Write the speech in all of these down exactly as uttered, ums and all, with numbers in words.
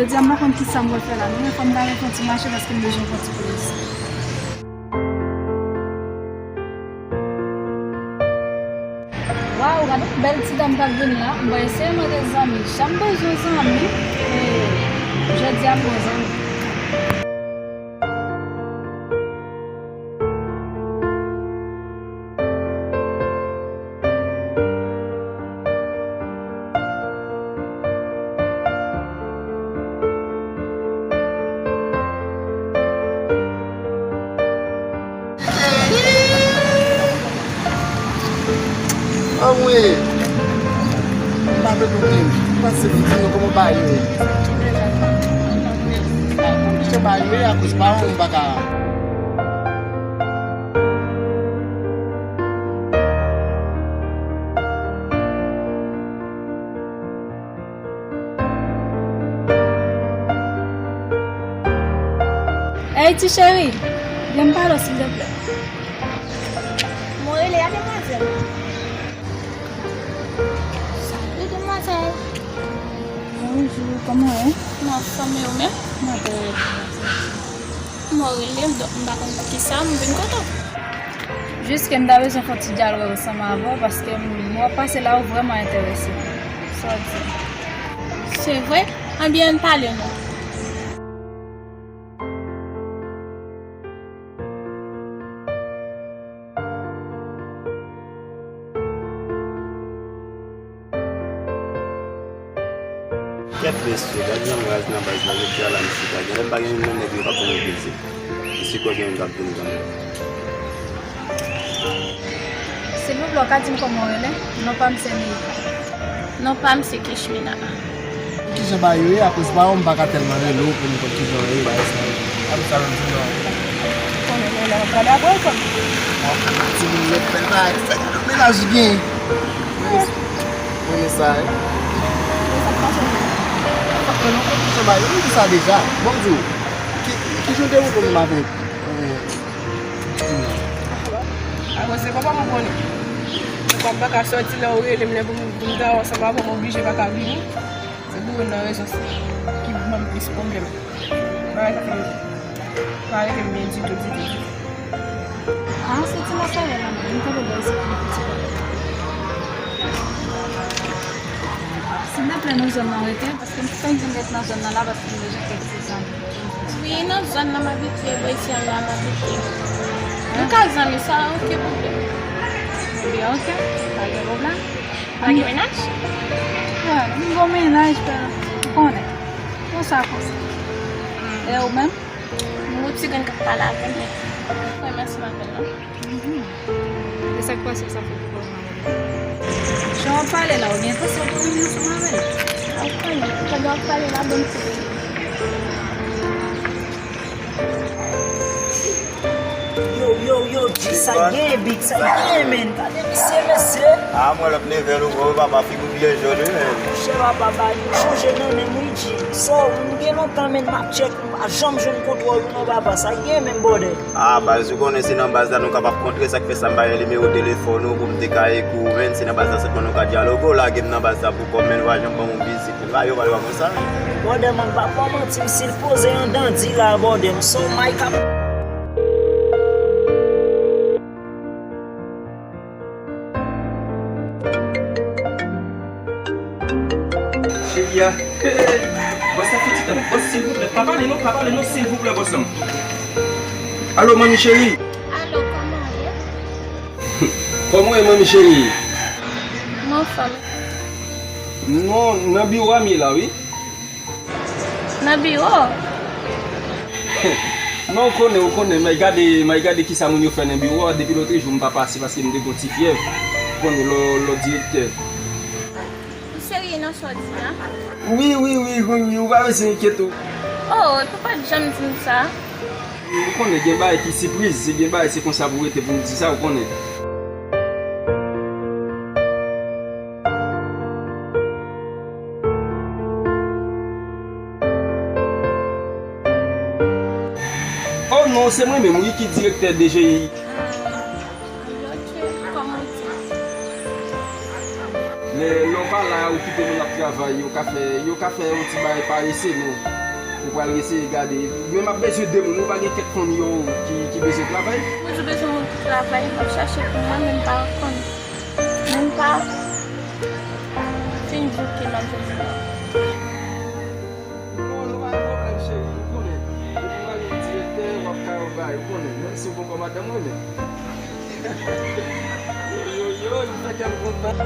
Jodi a m pa konn kisa m pral fè la non, men fò m ta al fè yon ti mache paske m bezwen fè yon ti plezi. Waw, gade yon bèl ti dam k ap vin la. M pral eseye mande zanmi. Jan m bezwen zanmi. Ee, jodi a m gen zanmi. Anmwey! M pa vle pou di m. M pase pou di nou kòman bagay yo ye. Kòman bagay yo ye akoz pa ou m pa ka. Ey, ti cheri, vin pale w, silteplè. Mwen rele a demwazèl. Salut, demwazèl. Bonjou, kòman w ye? M anfòm, e ou menm? Mwen trè byen, mèsi. Mwen rele, donk m pa konn poukisa m vin kote w. Jis ke m ta bezwen fè yon ti dyalòg ansanm avè w, paske m, m wè w ap pase la, ou vrèman enterese. Sa w di? Se vre? Anbyen, ann pale non. Kèt mesye, gad jan m raz nan baz la, jodi a la m chita. Genlè m pa gen youn nan nèg yo k ap fè m beze. Mesye kwè gen youn k ap vini kanmenm. Silvouplè, w ka di m kòman w rele? Non pa m se Neika. Non pa m se Kishmina. Kijan bagay yo ye? Akoz pa w, m pa ka tèlman rele w pou m konn kijan w ye, bagay sa yo. Akoz sa w di non? Konnen nou la, w pa dakò avè m. Bon, timoun yo fè bagay sa, ki nan mennaj gen. Konnen sa, wi. Sa k pase? Fòk mwen konn kijan bagay yo, m di sa deja. Bon, m di w, ki, kijan w te renkontre m avèk, euh, Akoz se papa m ou konnen. Donk, m pa ka sòti lè ou rele m, lè pou m, pou m ta ansanm avè w, m oblije pa ka vini. Se pou youn nan rezon ki ban m plis pwoblèm. Bagay sa fè m pa rete m byen ditou, ditou, ditou. Ah, se ti matèryèl la, m te vle bay se pou ti papa. Silvouplè, nan zòn nan rete, paske m fenk vin ret nan zòn nan la, paske m bezwen kèk ti zanmi. Wi, nan zòn nan m abitye, bò isi a la m abitye. Nou ka zanmi, sa okenn pwoblèm. Ebyen, oke, pa gen pwoblèm. Pa gen mennaj? Wè, m gon mennaj, pè, ou konnen. Konsa, konsa. E ou menm? M gon ti grenn k ap pale avè m, men mwen mèsi m avè l, non. Mhm. E sa k pase, sa fè pou kòman? Jan w ap pale la, ou gen enpresyon pou w renmen ansanm avè l? Ou konnen, pandan w ap pale la, bon, m sou. Yo, yo, yo, G, sa gen, Big, sa gen, men. Gade misye, mesye. Ah, mwen lòt level ou, bro, papa, figi w byen jòn, wi, men. Monchè, papa, ba nou chanje nan men m, wi, G. So, m gen lontan, men, m ap tchèk ou, m pa janm jwenn kontwòl ou, non, papa, sa gen, men, bòdè. Ah, baz, ou konnen se nan baz la nou kapab kontre, sa k fè sa m ba yo nimewo telefòn ou pou m te ka ekri w, men, se nan baz la sèlman nou ka dyaloge, w lage m nan baz la pou kò m, men, ou pa janm ban m yon vizit. Rayo pral wè konsa. Bòdè, man, pa fè w manti, m sipoze anndan di la, bòdè, m son Mike ap. Cheri a. Bòs la fouti tann. Bòs, silvouplè, pa pale non, pa pale non, silvouplè, bòs lan. Alo, manmi cheri. Alo, kòman w ye? Kòman w ye, manmi cheri? M anfòm. Non, nan biwo a m ye la, wi. Nan biwo? Non, ou konnen, ou konnen, m al gade, m al gade kisa moun yo fè nan biwo a, depi lòt jou m pa pase paske m te gon ti fyèv. Ou konnen lò, lò direktè. Ou serye nan sa w di a? Wi, wi, wi, wi, wi, ou pa bezwen enkyete w. Oh, epi w pa t janm di m sa. Ou konnen gen bagay ki sipriz, se gen bagay se konsa pou rete pou m di sa, ou konnen. Oh non, se mwen menm, wi, ki direktè D G I. Ah, ok, kòman w di? M Lè w pa la, ou kite moun ap travay, yo ka fè, yo ka fè yon ti bagay parese, men ou pral eseye gade. Men m ap bezwen de moun, ou pa gen kèk fanmi yo ki, ki bezwen travay? Mwen di bezwen moun ki travay, m ap chache pou mwen, men m pa konn. Men m pa fin di ke m ap jwenn moun. Non, nou pa gen pwoblèm, cheri, ou konnen. Depi w al yon direktè, w ap ka yon bagay, ou konnen. Menm si w poko madanm mwen, men. Yo, yo, yo, li fè kè m kontan.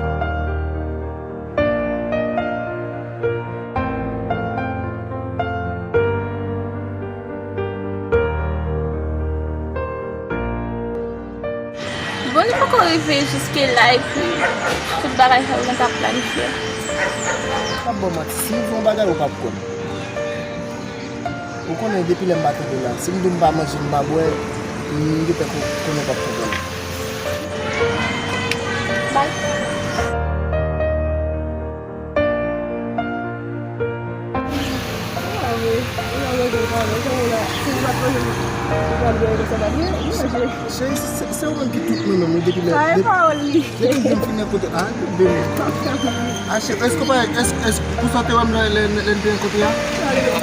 Bon, li poko rive jiske la, epi tout bagay sa yo gentan planifye. M ap ba w manti, si m di w yon bagay, ou p ap kwè m. Ou konnen depi lè m pa tande w la, si m di w m pa manje, m pa bwè, m gentan ko-, konnen w p ap konprann. Bay. Ah, wi. Ou nan rezon, ou pa wè, ou konnen la, si m pa t manje, ou pral bwè, sa va byen, ou manje. Cheri, se, se, se ou menm ki tout mwen menm, wi, depi lè, sa e depi, pawòl li. Depi lè m fin rankontre a, depi lè. A, cheri, èske w pa, èske, èske, ou sante wè m lè, lè, lè n te rankontre a?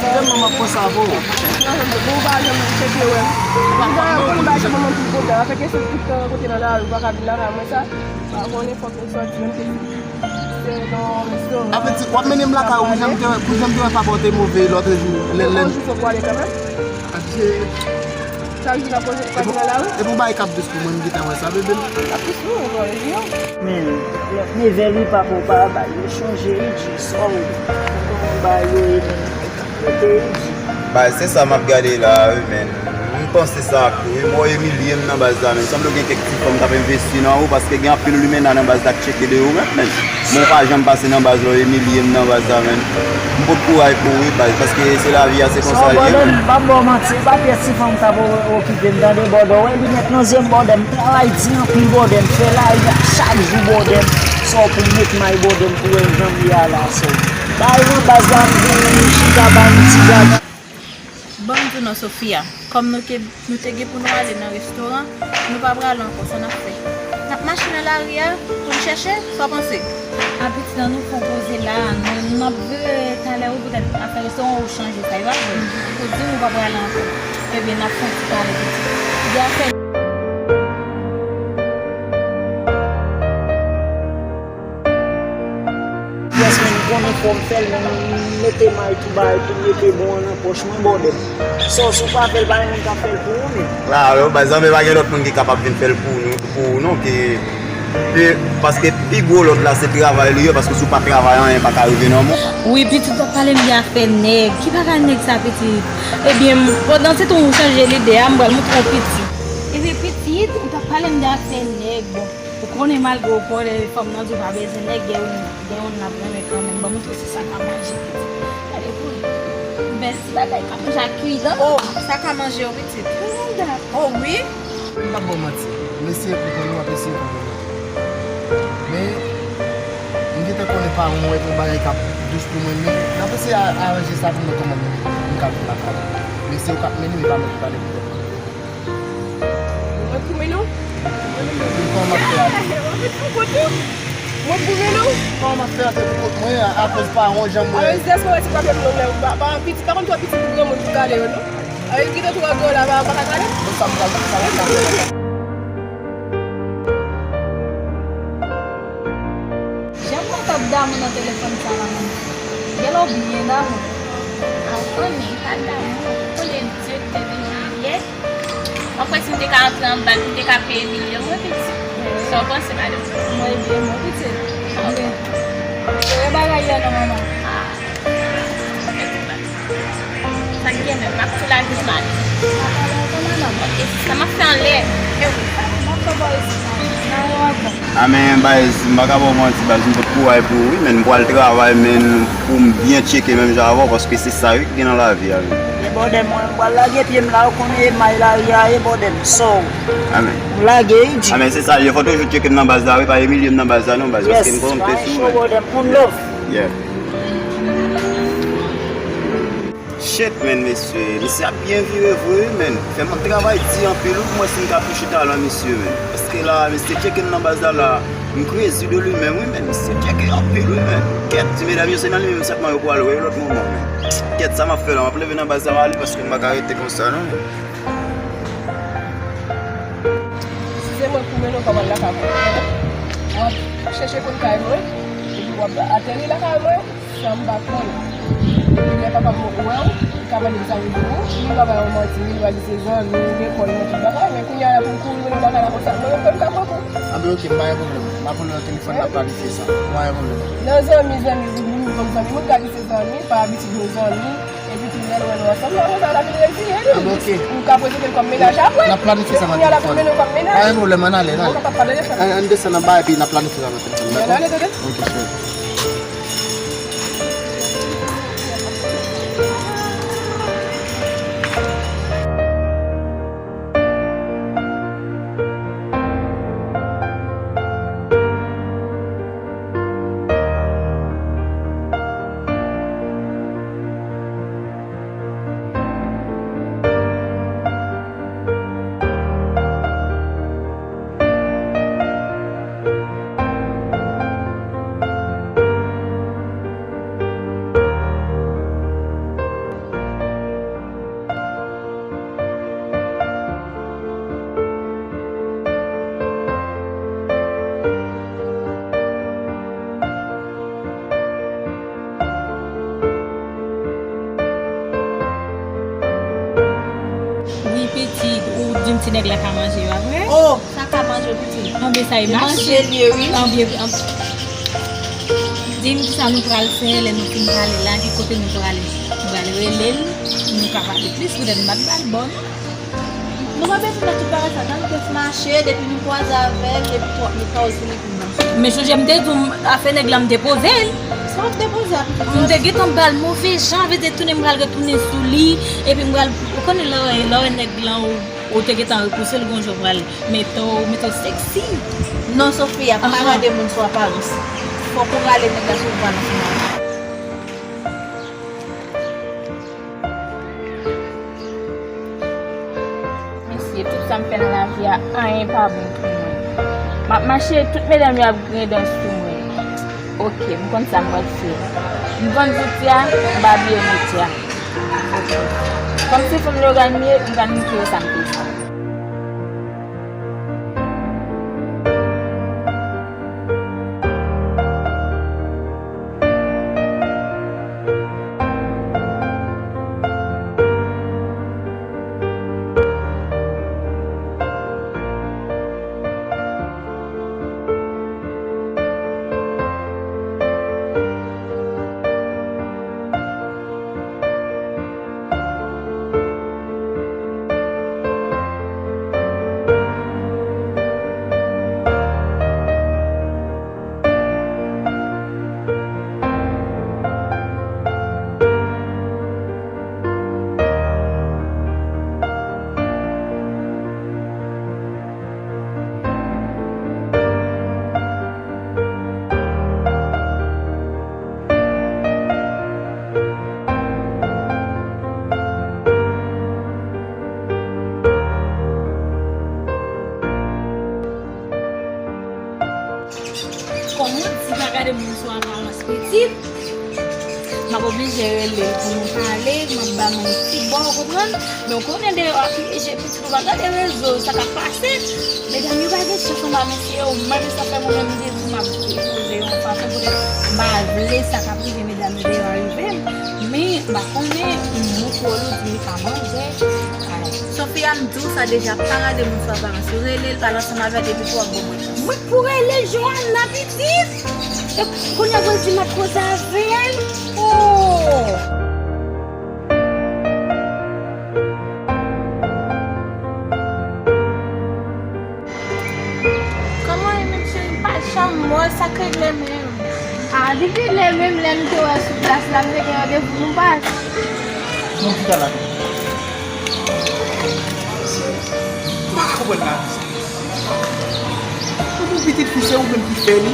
Tèlman m ap panse avè w. Bon, ou pa janm tcheke wè m. Ou pa konn bagay sa, mwen menm pou pwoblèm. Afè kesyon tout tan rankontre nan lari, ou pa ka vin lakay mwen sa. Pa konnen fòk nou sòti menm ke se nan restoran. Sa vle di, w ap mennen m lakay ou pou jan m te, pou jan m te wè papa w te move lòt jou, lè, lè. Yon jou fòk ou ale kanmenm. Adye. Chak jou n ap poze, pa vin nan lari. Epi yon bagay k ap dous pou mwen, m gentan wè sa, bebe m. L ap dous pou ou, ankò, wi, yo. Men, lòt nevè, wi, papa w pa bay yo chonje, wi, di, sòw. Kòman bay yo, e men, rete, wi, di. Bay, se sa m ap gade la, wi, men. M panse sa tou, wi. Mwen, w imilye m nan baz la, men. Sanble w gen kèk ti fanm k ap envesti nan ou, paske gen anpil limena nan baz la k tcheke de ou menm, men. Mwen pa janm pase nan baz la, w imilye m nan baz la, men. M pot kouray pou ou, wi, baz, paske se lavi a, se konsa l ye, men. M p ap ba w manti, e pa pyès ti fanm k ap o-, okipe m, tande, bòdè w, wè, linèt nan zye m, bòdè m, travay di anpil, bòdè m, fè lari a chak jou, bòdè m, sòw pou m met may, bòdè m, pou wè jan m ye a la, sòw. Bay nan baz la, m vini, m chita, bay m ti gad. Ban m di w non, Sofia, kòm nou te, nou te gen pou nou ale nan restoran, nou pa prale ankò, sa n ap fè? N ap mache nan lari a pou n chèche, sa w panse? A pitit, ann nou fè yon poze la, nou, n ap vire talè wi, poutèt afè restoran ou chanje sa, e pa vre? Ou di ou pa prale ankò. Ebyen, n ap fè yon ti pale pitit. Gen afè. Pyès, men m konnen fò m fè l, men m mete may tou bagay pou m mete bon an nan pòch mwen, bòdè m. Sòs ou pa fè l, pa gen moun k ap fè l pou ou, men. Klaro, baz, zanmi, pa gen lòt moun ki kapab vin fè l pou nou, pou ou non, ke, ke, paske pi gwo lòd la se travay li ye, paske si w pa travay, anyen pa ka rive nan men w. Wi, pitit, w ap pale m de afè nèg. Ki bagay nèg sa, pitit? Ebyen, m, pandan se tan ou chanje lide a, m pral montre w pitit. Ebyen, pitit, ou t ap pale m de afè nèg, bon. Ou konnen malgre w konnen fanm nan di w pa bezwen nèg, gen youn, gen youn l ap renmen kanmenm. Ban m montre w se sa k ap manje pitit. Gade pou li. Bèl ti bagay k ap manje ak kidan. Oh, sa k ap manje yo pitit. Oh, wi. M p ap ba w manti. M eseye konprann ou, m ap eseye konprann ou. Men, m gentan konnen paran w wè yon bagay k ap dous pou mwen, men n ap eseye a-, aranje sa pou mwen kòman m, m ka vin lakay ou. Men se ou k ap mennen m, e pa mwen ki pale pou tèt mwen. Mwen pou mennen w? Mwen pou mennen w. Kòman m ap fè a tou? Mwen pou mennen w? Kòman m ap fè a tou pou kont mwen, a, akoz paran w janm wè. Alò, zès mwen wè ti papye m long lè, pa, pa, piti, pa konn twò piti pou granmoun pou kale yo, non. Alò, li gentan twò gran la, pa, pa ka kale. Bon, sa m pral, sa m pral fè. Jan mwen t ap damou nan telefòn sa la, manman. Genlè w byen damou. A, ou konnen, pa damou. Ou konnen Dye te vin jiyè. Mwen kwè si m te ka antre anba l, m te ka peye bil yo, mwen pitit. Sa w panse, madanm? Mwen byen, mwen pitit. Mwen byen. Jere bagay yo non, manman. Ah. Sa k gen menm, m ap tou lavi m ale. Sa pale ankò, madanm? Ok, sista, m ap fè anlè. E wi, m ap fè bò isit la. Nan yo ankò. A men, baz, m pa ka ba w manti, baz, m pot kouray pou ou, wi, men m pral travay, men pou m byen tcheke menm jan avè w, paske se sa, wi, ki gen nan lavi a, wi. E bòdè m, mwen, m pral lage pye m la, ou konnen e may lari a, e bòdè m, so. A men. M lage, wi, di. A men, se sa, yo fò toujou tcheke m nan baz la, wi, pa imilye m nan baz la, non, baz, paske m konn te sou, wi. Bòdè m, one love. Yeah. Shit, man, mesye. Misye ap byen vire vre, wi, man. Fè m ap travay di anpil, wi, pou mwen si m ka touche talan misye, man. Paske la, misye tcheke m nan baz la, la. M crazy de li menm, wi, men misye tcheke anpil, wi, men. Kèt, ti medam yo, se nan li menm sèlman yo pral wè, lòt moman, men. Kèt, sa m ap fè la, m ap leve nan baz la, m ale, paske m pa ka rete konsa, non, men. Si se mwen pou mennen w pa pral lakay mwen, w ap chèche konn kay mwen, epi w ap ateri lakay mwen. Sa m pa konn. Depi lè papa m wè w, li ka mande m sa rive ou, li pa bay yon manti, li pa di se zanmi, lekòl, nan tout bagay, men kounye a la pou m kouri mennen w lakay la konsa, mwen menm tou m ka pran kou. Anben, oke, m pa gen pwoblèm. M ap rele w nan telefòn, n ap planifye sa. M pa gen pwoblèm. Nan zanmi, zanmi, moun, moun kòm zanmi, moun ka di se zanmi, pa abitid nou zanmi, epi tou lè l wè nou ansanm, la konsa, l ap vin rezile li. Anben, oke. Ou ka prezante l kòm mennaj apre. N ap planifye sa nan telefòn. Kounye a la pou mennen w kòm mennaj. Pa gen pwoblèm, ann ale, ann ale. Mwen pa pale de sa. Ann, ann desann anba epi n ap planifye sa nan telefòn, dakò? Ann ale, tande. Oke, cheri. Wi, pitit, ou di m ti nèg la ka manje yo apre? Oh! Sa ka manje, pitit. Anben sa e mache. Li manje lye, wi. Anben, anben. Di m kisa nou pral fè lè nou fin pale la, ki kote nou prale. Nou pral rele l, nou ka pale plis, poutèt m pa t pral bon. Nou pa bezwen fè tout bagay sa, nan nou jis mache, depi nou kwaze avè l, epi twòp nou pa osi li pou nou. Men sonje m te di w, afè nèg la m te poze l. Sa w te poze a, pitit? M te gentan ba l move jan, vle di tounen m pral retounen sou li, epi m pral, ou konnen lè w, lè w wè nèg la, ou, ou te gentan repouse l, gon jan w pral mete w, mete w seksi. Non, Sofia, pa gade moun sou aparans. Fòk ou rale nèg la sou aparans. Mesye, tout sa m fè nan lavi a, anyen pa bon pou mwen. M ap mache, tout medam yo ap griyen dan sou mwen. Oke, m konn sa m pral fè. M vann zouti a, m pa bliye mete a. Oke. Kòm se fanm yo gade m ye, m gade m kite sa m te fè. Kòman w di pa gade moun sou aparans, pitit? M ap oblije rele l pou nou pale, m ap ba nou yon ti bò, ou konprann? Men w konnen deyò a pyeje, pitit, ou pa gade rezo, sa k ap pase. Medam yo pa gen chans anba mesye yo, menm sa fè mwen menm m te di m ap depoze yon fason poutèt m pa vle sa k ap rive medam yo deyò a rive m. Men, m pa konnen, m montre w li di li ka manje. Ay. Sofia, m di w sa deja, pa gade moun sou aparans. Rele l, pale ansanm avè l, epi tou w ap ban mwen chans. Mwen k pou rele Johanna, pitit? E kounye a pou l di m ap koze avè l? Oh! Kòman w ye menm, cheri? M pa janm wè w, sa k regle menm? A, li regle menm, lè m te wè w sou plas la, m te gen randevou nou pa. Non, chita la. M pa ka konprann la. Ou pou pitit fi, se ou menm ki fè li.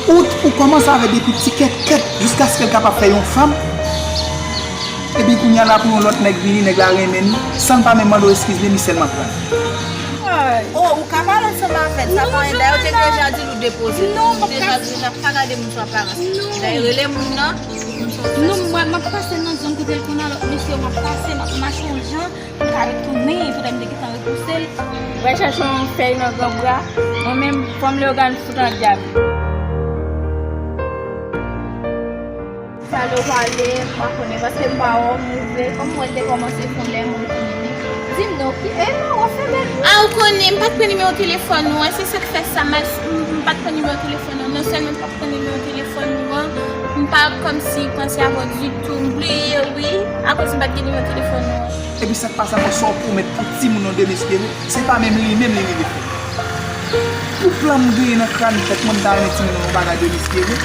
Ou, ou kòmanse avè depi ti kèt kèt jiskaske l kapab fè yon fanm. Epi kounye a la pou yon lòt nèg vini, nèg la renmen li, san l pa menm mande w eskiz li, li sèlman pran. Ah, Oh, ou ka pale ansanm avè l, sa pa anyen. Dayè, ou te deja di l ou depoze. Non, m ap deja di l, pa gade moun sou aparans. Dayè, rele moun nan, pou moun sou aparans. Non, mwen, m ap pase nan zòn kote l konn al, lòt mesye, m ap pase, m ap mache yon jan, m ka retounen, poutèt m te gentan repouse l. Mwen chache yon fèy nan gran bra, mwen menm, fò m Leyogàn fout an dyab. Sa lè w pale, m pa konnen, paske m pa wè w move. Kòm mwen te kòmanse fè yon lè moun konnen li. Di m non, ki, e non, w ap fè bèl wi. A, ou konnen, m pa t pran nimewo telefòn ou an, se sa k fè sa, m, m pa t pran nimewo telefòn ou an, non sèlman m pa t pran nimewo telefòn ou an, m pa kòmsi panse avè w ditou, m bliye wi, akoz m pa t gen nimewo telefòn ou an. Epi sa k pase ankò, sa w pwomèt pou timoun nan Denis Pierre, se pa menm li menm li rive fè. Pou plan m genyen nan kràn tèt mwen, m ta renmen timoun nan yon bagay Denis Pierre.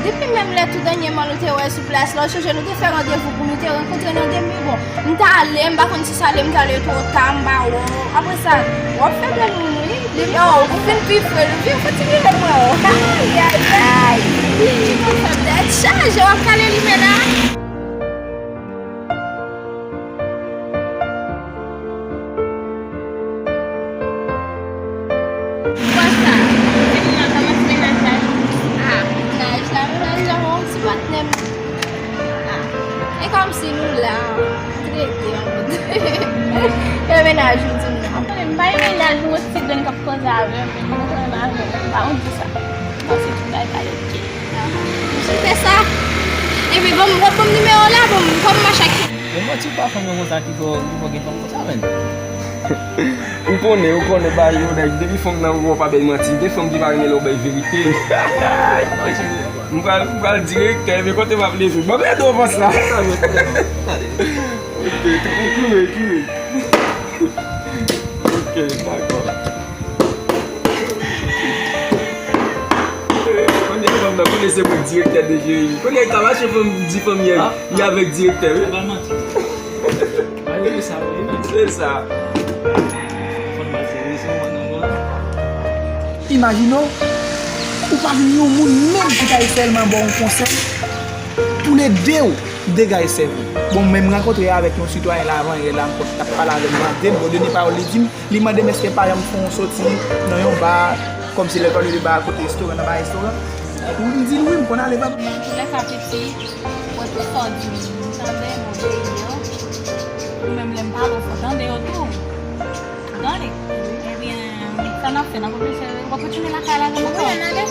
Depi menm lè tou dènyèman nou te wè sou plas la, ou sonje nou te fè randevou pou nou te rankontre nan demi, bon, m t ale, m pa konn si se ale m t ale twò ta, m pa wè w. Apre sa, w ap fè bèl moun wi, demi, oh, ou fin pi fre, nou vin kontinye lè mwen, oh. Ay, ay, ay. Ki konsa, tèt chaje, w ap kale limena. Konsa, se moun nan kòmanse mennaj la. Ah, mennaj la, mennaj la, yon ti patnè m. Ah, e kòmsi nou la, trete yon bout. E mennaj ou di m nan. M pa gen mennaj, yon ti grenn k ap koze avè m, m pa konn avè m, m pa konn di sa. M panse tout bagay pale oke. Mwen swete sa. Epi bon, w ap ban m nimewo w la, bon, kòm m mache ak. Men manti w pa fanm nan konsa ki fè w, ki fè w gen fanm konsa, menn. Ou konnen, ou konnen bagay yo, nèg, depi fanm nan ou pa bay manti, gen fanm ki pa renmen lè w bay verite. M pral, m pral direktè, men kote m ap leve? Ban m lè do avans la. Ok, kriye, kriye. Ok, dakò. Kounye a fanm nan, kounye se mwen direktè de jeri. Kounye a ta mache fanm di fanm yè, li avèk direktè, wi. Se sa, wi. Se sa. Imajine w, ou pa jwenn yon moun menm ki ta esèyman ba w yon konsèy. Toulede w degay sèvi. Bon, men m rankontre avèk yon sitwayen la avan yè la ankò ki t ap pale avè m, mande m, bon, dènye pawòl li di m, li mande m èske m pa janm fè yon soti nan yon ba, kòmsi lè pale de ba kote restoran, nan ba restoran. M di l wi, m konn ale, papa. Nan tout lè sa piti, mwen tout sa w di m, m tande, m obeyi yo. Ou menm lè m pale, w fò tande yo tou. Tande. Ebyen, sa n ap fè, n ap oblije, w ap retounen lakay la, jan m ap fè. Wi, ann ale.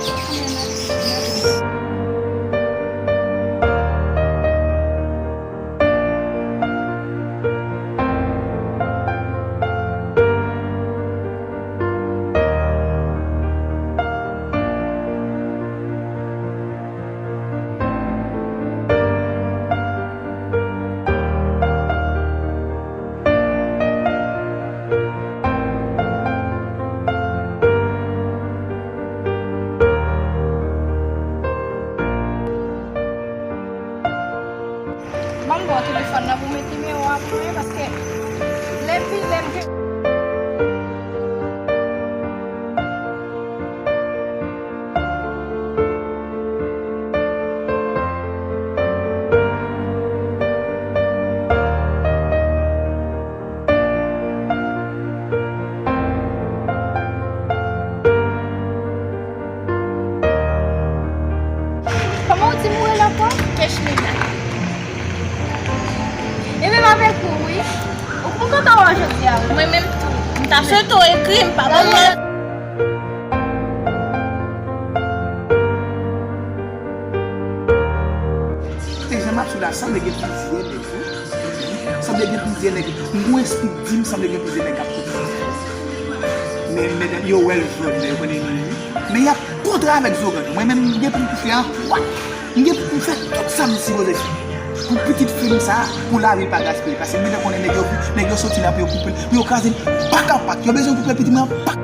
Ban m ba w telefòn nan pou w met nimewo a pou mwen, paske lè m vin, lè m gen. Kòman w di m ou rele ankò? Kèchlina. E menm avèk ou, wi. Ou, m kontan wè w jodi a, wi. Mwen menm tou. M ta swete w ekri, m pa konn. Te jan m ap sou la, sanble gen plizyè nèg. Sanble gen plizyè nèg. M gon enspri k di m sanble gen plizyè nèg k ap koute. Men medam yo wè l jwenn, men yo konnen li. Men y ap kontre avèk zogan. Mwen menm, m gen pou m koupe an fwa. M gen pou m fè tout sa m sipoze fè. Pou pitit fi m sa, pou lavi l pa gaspiye. Paske m gentan konnen nèg yo, nèg yo soti la pou yo koupe l, pou yo kraze l pak a pak. Yo bezwen koupe pitit mwen an pak.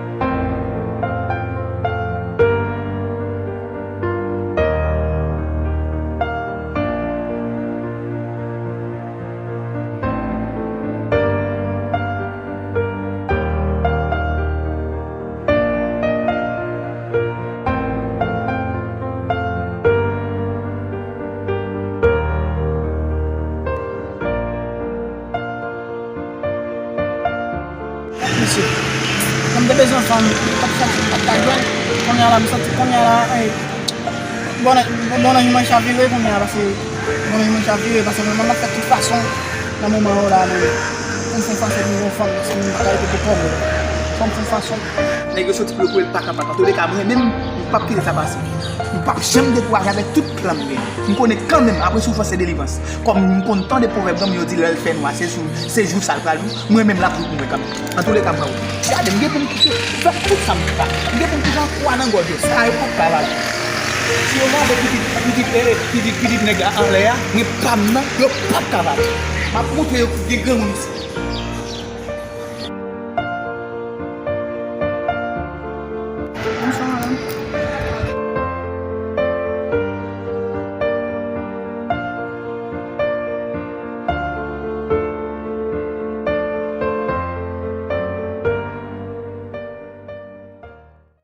Mesye, Ap ka jwenn. Kounye a la, m santi kounye a la, ey, bon, bon, bon, nan jimaj chavire kounye a, paske bon, nan jimaj chavire, paske mwen, mwen ap fè tout fason nan moman yo la, mwen, pou m fè fason pou yon fanm, paske mwen pa ka rete pou kò mwen. Fò m fè fason. Nèg yo soti pou yo kouye l pa kapab. Antouka, mwen menm, m p ap kite sa pase. M p ap janm dekouraje avèk tout plan m gen. M konnen kanmenm, apre soufrans se delivrans. Kòm m konn tande pwovèb granmoun yo di lè l fè nwa, se sou, se jou sa l pral jou, mwen menm l ap jou pou mwen kanmenm. Antouleka, m pran wout. Gade, m gen pou m kite fè tout sa m ka. M gen pou m kite an kwa nan gòj yo. Sa yo p ap ka vale. Si yo vale pitit, pitit, eh, pitit, pitit nèg la anlè a, mwen pa m nan, yo p ap ka vale. M ap montre yo ki gen granmoun isi.